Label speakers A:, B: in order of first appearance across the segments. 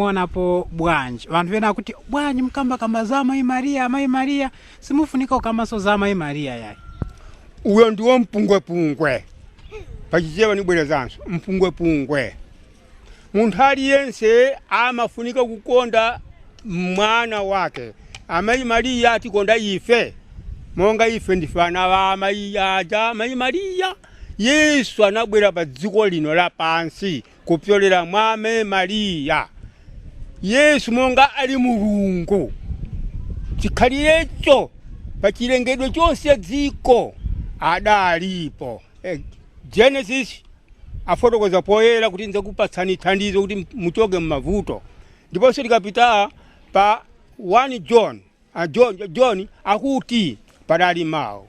A: Muonapo bwanji vanthu vena akuti bwanji mkambakamba za Mayi Mariya, Mayi Mariya, simufunika kukambaso za Mayi Mariya yayi.
B: Uyo ndiwo mpungwepungwe. Pachichewa nibwerezanso mpungwepungwe. Munthu aliyense amafunika kukonda mwana wake. Amayi Mariya atikonda ife monga ife ndife ana wa amayi aja Amayi Mariya. Yesu anabwera pa dziko lino lapansi kupyolera mwa Amayi Mariya. Yesu monga ali Mulungu chikhalirecho pa chilengedwe chonse dziko adalipo. Genesis afotokoza poyera kuti ndidzakupatsani thandizo kuti muchoke mmavuto. Ndiponso tikapita pa 1 John, John akuti padali mawu,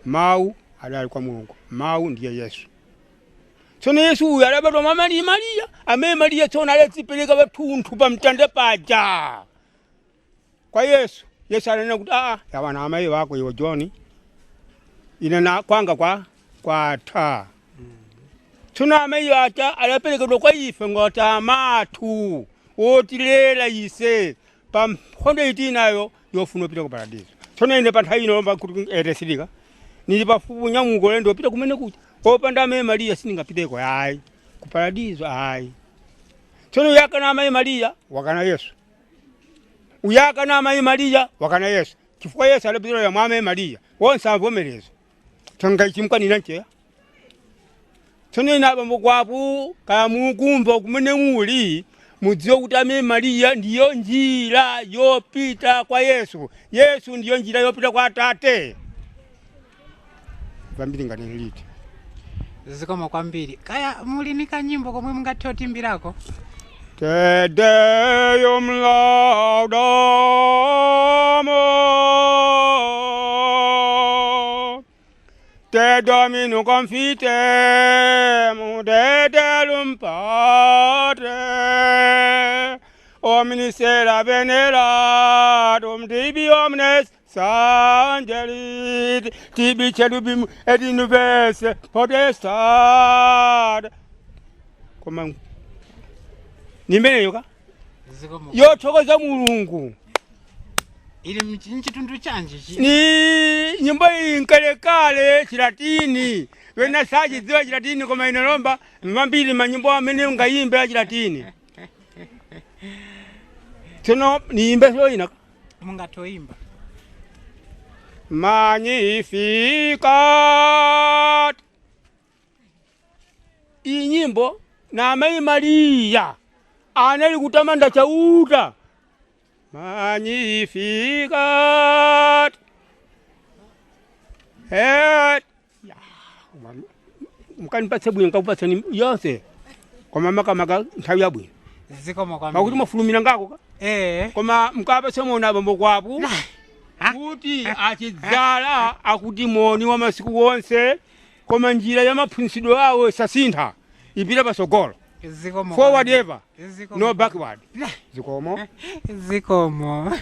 B: mawu adali kwa Mulungu, mawu ndiye Yesu. Tsono Yesu uyu adabadwa mwa Mayi Mariya, amene Mariya tsono adadzipereka pathunthu pa mtanda paja kwa Yesu. Yesu ananena kuti yawana amayi wako iwe John, ine na kwanga kwa kwatha. Tsono amayi aja adaperekedwa kwa ife ngati amathu wotilera ise pa nkhondo iti nayo yofuna kupita ku paradiso. Tsono ine pa nthawi ino lomba kuti etesilika nili pafupi nyamuko lendo pita kumene kuja kopanda amayi Mariya sindingapiteko ayi ku paradiso ayi. Tsono uyakana amayi Mariya wakana Yesu, uyakana amayi Mariya wakana Yesu, chifukwa Yesu adapitira mwa amayi Mariya wonse avomereza. Tsono ngaichimkanira ncheya. Tsono ine abambo kwapu kaya mukumva kumene muli mudziwe kuti amayi Mariya ndiyo njira yopita kwa Yesu, Yesu ndiyo njira yopita kwa Atate. Vambiri ngati liti.
A: Zikoma kwambiri. Kaya muli ni kanyimbo komwe mungathe kutimbirako?
B: Te Deum laudamus, Te Dominum confitemus, Te Deum Patre, omnis sera veneratum, tibi omnes angeli, tibi cherubim et in nubes potestat. Koma nimeneyo ka
A: Zikoma
B: yothokoza Mulungu.
A: Ili mchitundu chanji chi?
B: Ni nyimbo iyi nkalekale Chilatini, wena sachidziwa Chilatini koma inolomba mambiri manyimbo amene ungayimbe ya Chilatini. Tsono niyimbe soyina
A: Mungatoimba.
B: Magnificat. Iyi nyimbo na Amayi Mariya anali kutamanda Chauta. Magnificat. Mukanipatse bwino nkakupatsani yonse koma makamaka nthawi yabwino.
A: Zikoma kwambiri.
B: Pakuti mwafulumira ngako ka? Koma mukapatse moni abambo kwapu kuti achidzala akuti moni wa masiku wonse, koma njira ya maphunzitsidwe awo sasintha ipita pasogolo.
A: Zikomo
B: Forward
A: kwambiri.
B: ever,
A: Zikomo.
B: no backward. Zikomo.
A: Zikomo.